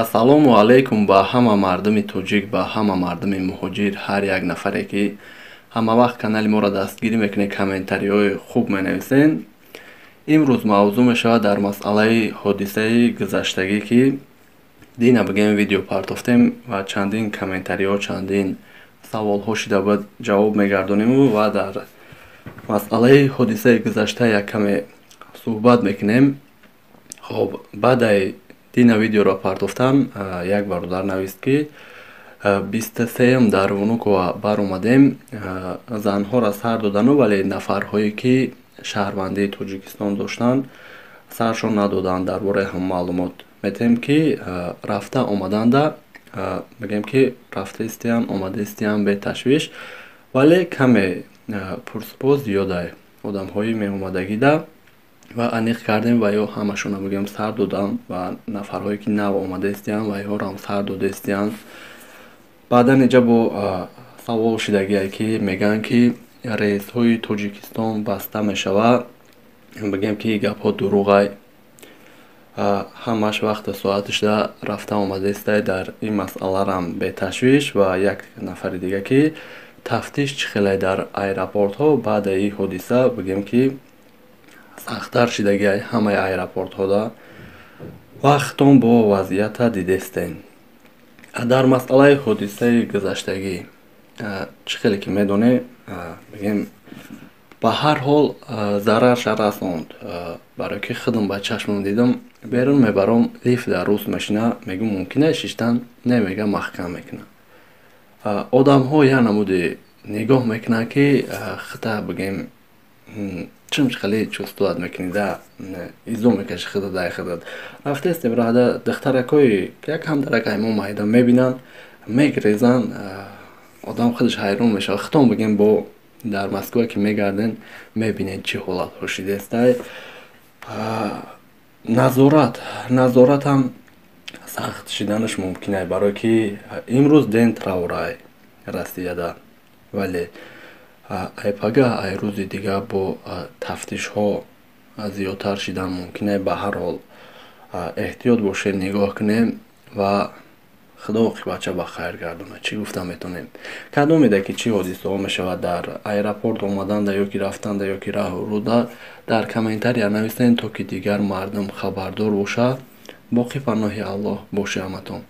Ассалому алайкум ба ҳама мардуми тоҷик, ба ҳама мардуми муҳоҷир, ҳар як нафаре, ки ҳама вақт канали моро дастгирӣ мекунед, комментариҳои хуб менависен. Имрӯз мавзӯъ мешавад дар масъалаи ҳодисаи гузаштагӣ, ки дина бигем видео партофтем ва чандин комментариҳо, чандин саволҳо шида буд, ҷавоб мегардониму ва дар масъалаи ҳодисаи гузашта як каме суҳбат мекунем. Хоб, баъдаи дина видеоро партофтан як бародар навист, ки 23-м дар Внуково баромадем, занҳоро сар додану, вале нафарҳое, ки шаҳрвандии Тоҷикистон доштанд, саршон надоданд. Дар бораи ҳам маълумот метем, ки рафта омаданда, мегӯем, ки рафта истиян, омада истиян беташвиш, вале каме пурсупос зиёдай одамҳои меомадагида ва аниқ кардем, ва ё ҳамашонро бигӯем сар доданд ва нафарҳое, ки нав омада истиянд, ва ёрам сар дода истиянд. Баъдан инҷа бо савол шидагие, ки мегӯянд, ки рейсҳои Тоҷикистон баста мешавад. Бигӯем, ки гапҳо дурӯғай, ҳамаш вақту соаташда рафта омада истай, дар ин масъаларам беташвиш. Ва як нафари дига, ки тафтиш чӣ хеле дар аэропортҳо баъдаи ин ҳодиса, бигӯем, ки сахттар шидагиай ҳамаи аэропортҳода. Вақтон бо вазъията дидестен. Дар масъалаи ҳодисаи гузаштагӣ, чӣ хеле ки медонем, бигем, ба ҳар ҳол зарарша расонд, барое ки худам ба чашмам дидам. Берун мебаром, лифт дар рус мешина, мегӯм, мумкин аст шиштан? Не, мега, маҳкам мекунад. Одамҳо як намуди нигоҳ мекунанд, ки хита, бигем, чим хеле чувствовать мекунӣ да, изо мекаши худат дай худат. Рафтаистем раҳда, духтаракҳои якам даракай мо майда мебинанд, мегрезанд, одам худаш ҳайрон мешавад. Худтон, бигем, бо дар Москва ки мегарден, мебинед, чӣ ҳолатҳо шидаистай. Назоратам сахт шиданаш мумкин ай, барое ки имрӯз день траура й Россияда, вале ай пага, ай рӯзи дига бо тафтишҳо зиёдтар шидан мумкин ай. Ба ҳар ҳол эҳтиёт бошем, нигоҳ кунем ва Худо оқибатша ба хайр гардонад. Чӣ гуфта метавонем? Кадомеда ки чӣ ҳодисаҳо мешавад дар аэропорт омаданда ё ки рафтанда ё ки раҳу рӯда, дар комментария нависен, то ки дигар мардум хабардор бошад. Боқӣ паноҳи Аллоҳ боши ҳаматон.